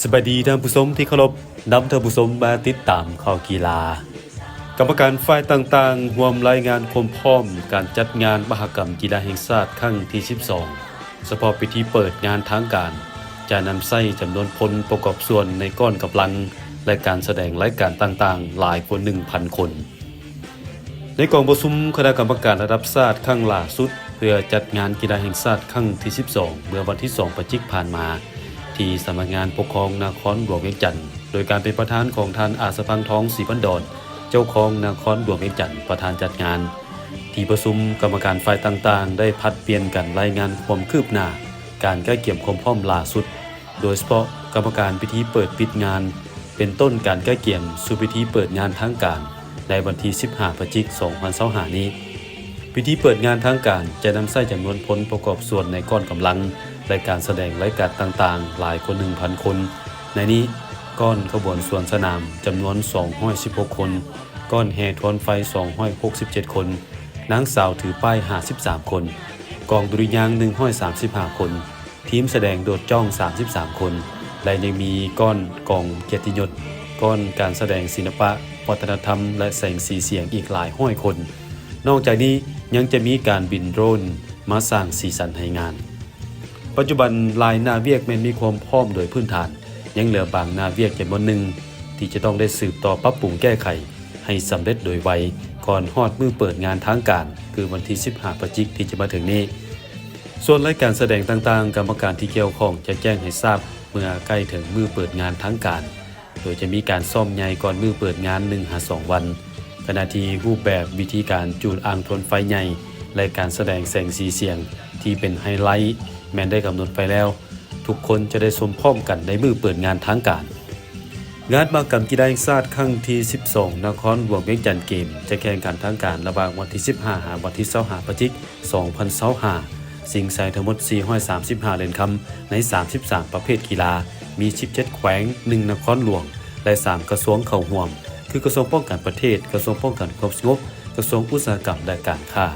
ສະບາຍດີທ່ານຜູ້ຊົມທີ່ເຄົາລົບ, ນຳທ່ານຜູ້ຊົມມາຕິດຕາມຂ່າວກິລາ. ກຳມະການຝ່າຍຕ່າງໆ ຮ່ວມລາຍງານຄວາມພ້ອມການຈັດງານມະຫະກຳກິລາແຫ່ງຊາດຄັ້ງທີສິບສອງ ສະເພາະພິທີເປີດງານທາງການ ຈະນຳໃຊ້ຈຳນວນພົນປະກອບສ່ວນໃນກ້ອນກຳລັງ ແລະ ການສະແດງລາຍການຕ່າງໆ ຫຼາຍກວ່າໜຶ່ງພັນຄົນ. ໃນກອງປະຊຸມຄະນະກຳມະການລະດັບຊາດຄັ້ງຫຼ້າສຸດ ເພື່ອຈັດງານກິລາແຫ່ງຊາດຄັ້ງທີສິບສອງ ເມື່ອວັນທີສອງ ພະຈິກຜ່ານມາ ທີ່ສຳນັກງານປົກຄອງນະຄອນຫຼວງວຽງຈັນ ໂດຍການເປັນປະທານຂອງທ່ານ ອາດສະພັງທອງ ສີພັນດອນ ເຈົ້າຄອງນະຄອນຫຼວງວຽງຈັນ ປະທານຈັດງານ. ທີ່ປະຊຸມ ກຳມະການຝ່າຍຕ່າງໆ ໄດ້ຜັດປ່ຽນກັນລາຍງານຄວາມຄືບໜ້າການກະກຽມຄວາມພ້ອມຫຼ້າສຸດ, ໂດຍສະເພາະກຳມະການພິທີເປີດປິດງານ ເປັນຕົ້ນການກະກຽມສູ່ພິທີເປີດງານທາງການ ໃນວັນທີສິບຫ້າ ພະຈິກ ສອງພັນຊາວຫ້ານີ້. ພິທີເປີດງານທາງການຈະນຳໃຊ້ຈຳນວນພົນປະກອບສ່ວນໃນກ້ອນກຳລັງ ແລະ ການສະແດງລາຍການຕ່າງໆ ຫຼາຍກວ່າໜຶ່ງພັນຄົນ. ໃນນີ້ ກ້ອນຂະບວນສວນສະໜາມຈຳນວນສອງຮ້ອຍສິບຫົກຄົນ, ກ້ອນແຫ່ທວນໄຟສອງຮ້ອຍຫົກສິບເຈັດຄົນ, ນາງສາວຖືປ້າຍຫ້າສິບສາມຄົນ, ກອງດຸລິຍາງໜຶ່ງຮ້ອຍສາມສິບຫ້າຄົນ, ທີມສະແດງໂດດຈ້ອງສາມສິບສາມຄົນ ແລະ ຍັງມີກ້ອນກອງກຽດຕິຍົດ, ກ້ອນການສະແດງສິລະປະ, ວັດທະນະທຳ ແລະ ແສງສີສຽງອີກຫຼາຍຮ້ອຍຄົນ. ນອກຈາກນີ້ຍັງຈະມີການບິນໂດຣນມາສ້າງສີສັນໃຫ້ງານ. ປັດຈຸບັນຫຼາຍໜ້າວຽກແມ່ນມີຄວາມພ້ອມໂດຍພື້ນຖານ, ຍັງເຫຼືອບາງໜ້າວຽກຈຳນວນໜຶ່ງທີ່ຈະຕ້ອງໄດ້ສືບຕໍ່ປັບປຸງແກ້ໄຂໃຫ້ສຳເລັດໂດຍໄວ ກ່ອນຮອດມື້ເປີດງານທາງການ ຄືວັນທີສິບຫ້າ ພະຈິກທີ່ຈະມາເຖິງນີ້. ສ່ວນລາຍການສະແດງຕ່າງໆ ກຳມະການທີ່ກ່ຽວຂ້ອງຈະແຈ້ງໃຫ້ຊາບເມື່ອໃກ້ເຖິງມື້ເປີດງານທາງການ, ໂດຍຈະມີການຊ້ອມໃຫຍ່ກ່ອນມື້ເປີດງານໜຶ່ງຫາສອງວັນ, ຂະນະທີ່ຮູບແບບວິທີການຈູດອ່າງທວນໄຟໃຫຍ່ ແລະ ການສະແດງແສງສີສຽງທີ່ເປັນໄຮໄລ ແມ່ນໄດ້ກຳນົດໄວ້ແລ້ວ, ທຸກຄົນຈະໄດ້ຊົມພ້ອມກັນໃນມື້ເປີດງານທາງການ. ງານມະຫະກຳກິລາແຫ່ງຊາດຄັ້ງທີສິບສອງ ນະຄອນຫຼວງວຽງຈັນເກມ ຈະແຂ່ງຂັນທາງການລະຫວ່າງວັນທີສິບຫ້າ ຫາວັນທີຊາວຫ້າ ພະຈິກ ສອງພັນຊາວຫ້າ ຊິງໄຊທັງໝົດສີ່ຮ້ອຍສາມສິບຫ້າຫຼຽນຄຳ ໃນສາມສິບສາມປະເພດກິລາ, ມີສິບເຈັດແຂວງ, ໜຶ່ງນະຄອນຫຼວງ ແລະ ສາມກະຊວງເຂົ້າຮ່ວມ ຄືກະຊວງປ້ອງກັນປະເທດ, ກະຊວງປ້ອງກັນຄວາມສະຫງົບ, ກະຊວງອຸດສາຫະກຳ ແລະ ການຄ້າ.